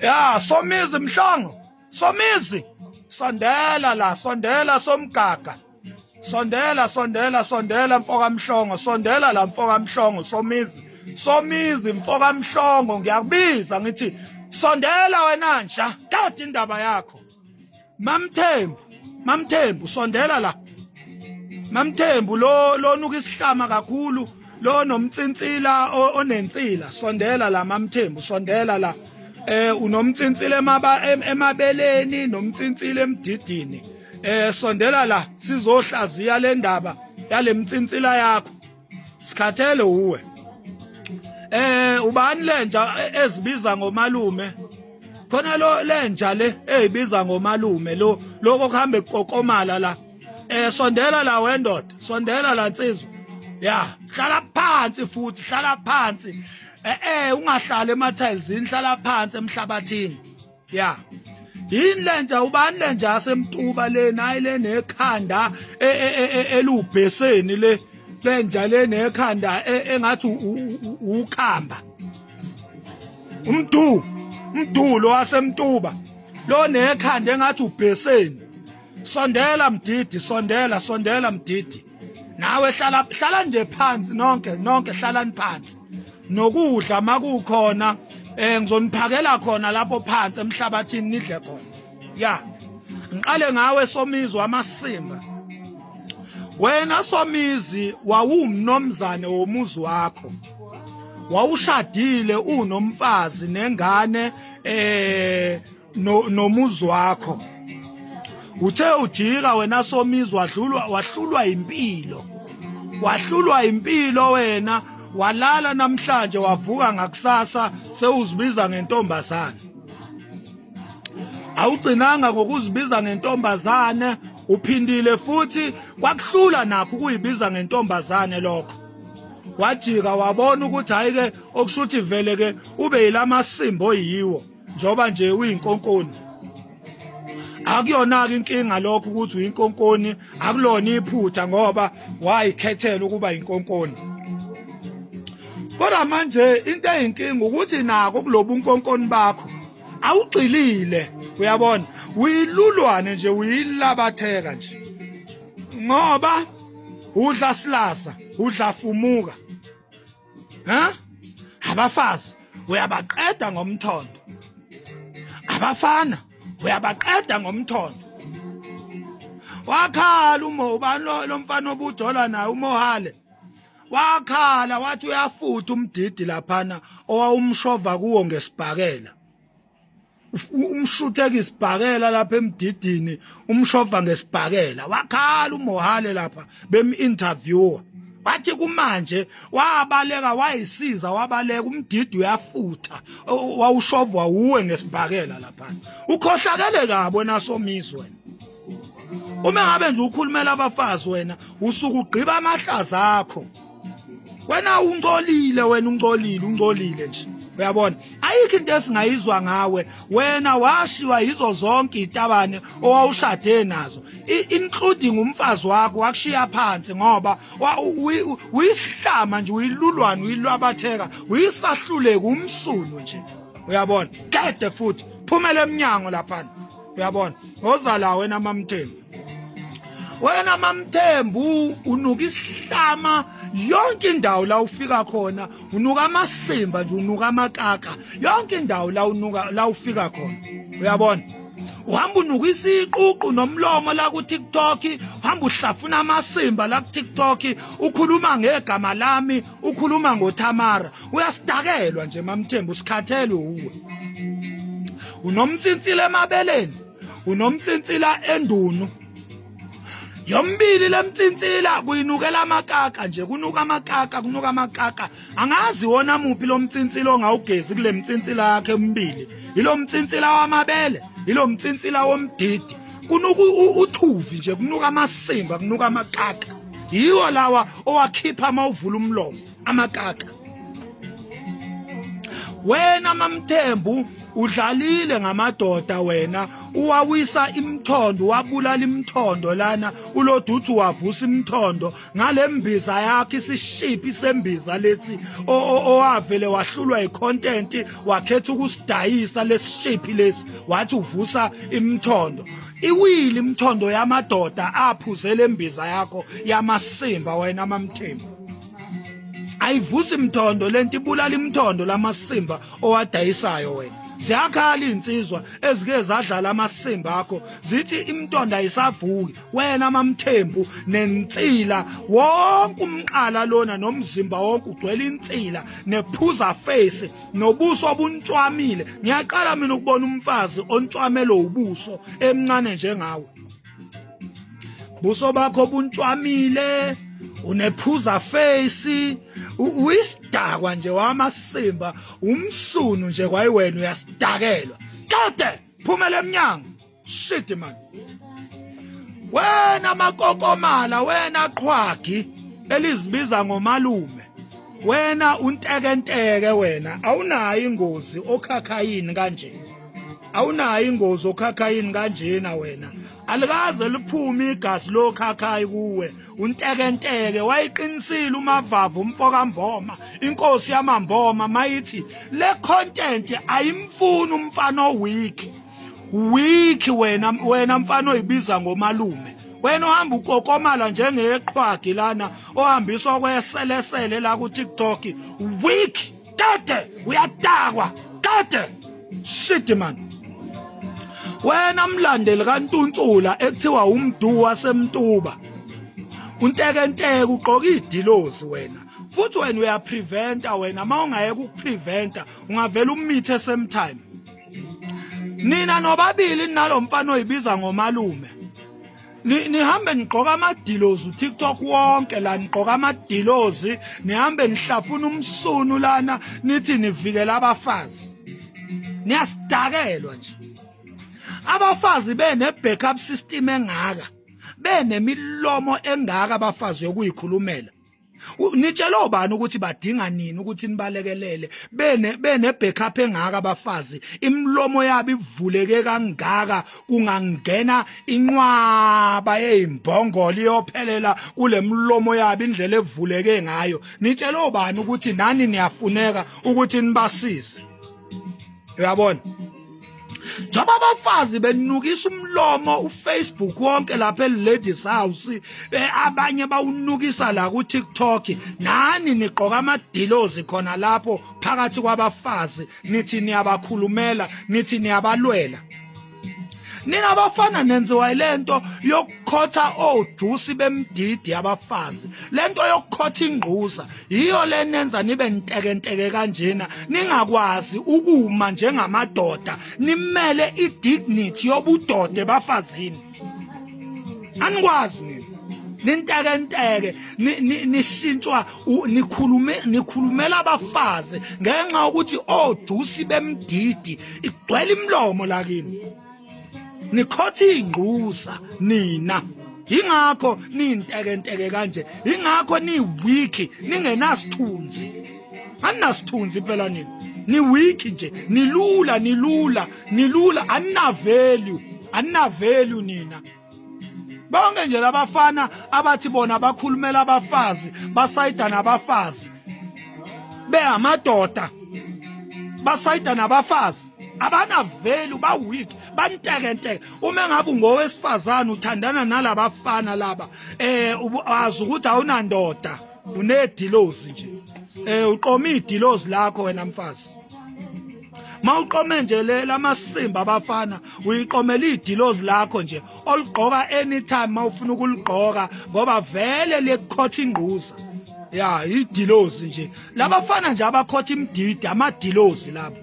Ya Somizi Mhlongo, Somizi sondela la, sondela somgaga. Sondela, sondela, sondela mfoka Mhlongo, sondela la mfoka Mhlongo, Somizi. Somizi mfoka Mhlongo, ngiyakubiza ngithi sondela wena nja, kade indaba yakho. Mamthembu, Mamthembu sondela la. Mamthembu lo lonuka isihlama kakhulu lo nomtsintsila onensila sondela la Mamthembu sondela la. Eh unomtsintsila emaba emabeleni nomtsintsila emdidini. Eh sondela la sizohlaziya le ndaba yalemtsintsila yakho. Sikhathele uwe. Eh ubani lenja ezibiza ngomalume? Khona lo lenja le ezibiza ngomalume lo lokho kuhambe kukokomala la. Eh sondela la wendoda, sondela la nsizwa. Ya, hlala phansi futhi, hlala phansi. Eh eh ungahlali emathayizini, hlala phansi emhlabathini. Ya. Yini lenja ubani lenja asemtuba le nayi le nekhanda e, e, e, elubheseni le lenja le nekhanda engathi ukhamba. Umdu, umdu lo wasemtuba lo nekhanda engathi ubheseni. Sondela mdidi, sondela, sondela mdidi. Nawe hlala hlala nje phansi nonke nonke hlalani phansi. Nokudla makukhona eh ngizoniphakela khona lapho phansi emhlabathini nidle khona. Ya. Ngiqale ngawe Somizwa amasimba. Wena Somizi wawumnomzane womuzi wakho. Wawushadile unomfazi nengane eh nomuzi wakho. Uthe ujika wena Somizi wadlulwa wahlulwa impilo. Wahlulwa impilo wena walala namhlanje wavuka ngakusasa sewuzibiza ngentombazane. Awugcinanga ngokuzibiza ngentombazane uphindile futhi kwakuhlula nakho ukuyibiza ngentombazane lokho. Wajika wabona ukuthi hayi ke okushuthi vele ke ube yilamasimbo oyiwo njoba nje uyinkonkoni. Akuyona ke inkinga lokho ukuthi uyinkonkoni akulona iphutha ngoba wayikhethela ukuba inkonkoni. Kodwa manje into eyinkinga ukuthi nako kulobu nkonkoni bakho awugxilile uyabona uyilulwane nje uyilabatheka nje ngoba udla silasa udla fumuka ha abafazi uyabaqeda ngomthondo abafana uyabaqeda ngomthondo wakhala umo ubani lo mfana obujola naye umohale wakhala wathi uyafutha umdidi laphana owawumshova kuwo ngesibhakela umshutheka isibhakela lapha emdidini umshova ngesibhakela wakhala umohale lapha bem-interviewer wathi kumanje wabaleka wayisiza wabaleka umdidi uyafutha wawushovwa wuwe ngesibhakela lapha ukhohlakele kabi wena Somizwe uma ngabe nje ukhulumela abafazi wena usuke ugqiba amahlaza akho wena ungcolile wena ungcolile ungcolile nje uyabona ayikho into esingayizwa ngawe wena washiwa yizo zonke izitabane owawushade nazo including umfazi wakho wakushiya phansi ngoba uyisihlama nje uyilulwane uyilwabatheka uyisahluleka umsunu nje uyabona kede futhi phumela emnyango laphana uyabona woza la wena mamthembu wena mamthembu unuka isihlama yonke indawo la ufika khona unuka amasimba nje unuka amakaka yonke indawo la unuka la ufika khona uyabona uhamba unuka isiququ nomlomo la ku TikTok uhamba uhlafuna amasimba la ku TikTok ukhuluma ngegama lami ukhuluma ngoThamara uyasidakelwa nje mamthembu usikhathelwe uwe unomtsintsila emabeleni unomtsintsila endunu yombili lemtsintsila kuyinukela amakaka nje kunuka amakaka kunuka amakaka angazi wona muphi lo mtsintsila ongawugezi kule mtsintsila yakhe emibili ilo mtsintsila wamabele ilo mtsintsila womdidi kunuka uthuvi nje kunuka amasimba kunuka amakaka yiwo lawa owakhipha mawuvula umlomo amakaka wena mamthembu Udlalile ngamadoda wena, uwawisa imthondo, wabulala imthondo lana, uloduthi wavusa imthondo ngale mbiza yakho, isishiphi sembiza lesi owavele wahlulwa icontent, wakhetha ukusidayisa lesishiphi lesi, wathi uvusa imthondo. Iwili imthondo yamadoda aphuze lembiza yakho yamasimba wena MaMthembu. Ayivusi imthondo lento, ibulala imthondo lamasimba owadayisayo wena. Ziyakhala insizwa ezike zadlala amasimba akho, zithi imthondo ayisavuki wena MaMthembu, nensila wonke umqala lona nomzimba wonke ugcwele insila nephuza face nobuso obuntshwamile. Ngiyaqala mina ukubona umfazi ontshwamelo ubuso emncane njengawe. Buso bakho buntshwamile, unephuza face, uyisidakwa nje wamasimba, umsunu nje kwayiwena, uyasidakelwa. Kade phumela emnyango, shit man. Wena makokomala, wena qhwagi elizibiza ngomalume, wena untekenteke wena, awunayo ingozi okhakhayini kanje, awunayo ingozi okhakhayini kanjena wena, alikaze liphume igazi lokhakhayi kuwe, untekenteke. Wayiqinisile uMavava umfoka Mboma, inkosi yamamboma, mayithi le content ayimfuni umfana oweak weak. Wena, wena mfana oyibiza ngomalume, wena uhamba ukokomala njengeqhwagi lana ohambiswa kweselesele la ku TikTok, weak kade uyadakwa kade, shit man. Wena mlandeli kaNtuntsula ekuthiwa umdu wasemtuba, untekenteke, ugqoka idilozi wena, futhi wena uyapreventa wena. Mawungayeka ukupreventa ungavela umithe same time. Nina nobabili nalomfana oyibiza ngomalume, nihambe nigqoka amadilozi uTikTok wonke la, nigqoka amadilozi, nihambe nihlafuna umsunu lana, nithi nivikela abafazi. Niyasidakelwa nje. Abafazi bene backup system engaka, benemilomo engaka abafazi yokuyikhulumela, nitshela obani ukuthi badinga nini ukuthi nibalekelele? Bene backup engaka abafazi, imilomo yabo ivuleke kangaka, kungangena inqwaba yezimbongolo iyophelela kule mlomo yabo, indlela evuleke ngayo. Nitshela obani ukuthi nani niyafuneka ukuthi nibasize? Uyabona, njengoba abafazi benukisa umlomo uFacebook wonke lapha eLadies House, abanye bawunukisa la ku TikTok, nani nigqoka amadilozi khona lapho phakathi kwabafazi, nithi niyabakhulumela, nithi niyabalwela. Nina abafana nenziwa lento yokukhotha ojusi bemdidi abafazi, lento yokukhotha ingquza yiyo lenenza nibe ntekenteke kanjena, ningakwazi ukuma njengamadoda nimele idignity yobudoda ebafazini. Anikwazi nina, nintekenteke, nishintshwa, nikhulume, nikhulumela abafazi ngenxa yokuthi ojusi bemdidi igcwele imilomo lakini, nikhotha ingquza nina. Ingakho nintekenteke kanje, ingakho ni weak, ningenasithunzi, aninasithunzi phela nina, ni weak nje, nilula, nilula, nilula, anina value, anina value nina. Bonke nje labafana abathi bona bakhulumela abafazi, basayida nabafazi, beyamadoda basayida nabafazi, abana value, ba weak, bantekenteke. Uma ngabe ungowesifazane uthandana nalabafana laba, azi ukuthi awunandoda, unedilozi nje, uqoma idilozi lakho wena mfazi. Mawuqome nje le lamasimba abafana, uyiqomela idilozi lakho nje oligqoka anytime mawufuna ukuligqoka, ngoba vele lekukhotha ingquza ya idilozi nje. Labafana nje abakhotha imdidi, amadilozi labo,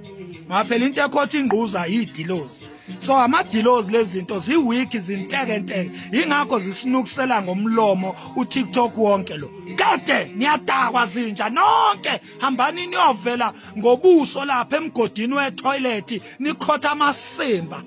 ngaphela into ekhotha ingquza idilozi. So amadilozi lezinto ziweak, zintekenteke, ingakho zisinukisela ngomlomo uTikTok wonke lo. Kade niyadakwa zinja nonke, hambani niyovela ngobuso lapha emgodini wetoilet, nikhotha amasimba.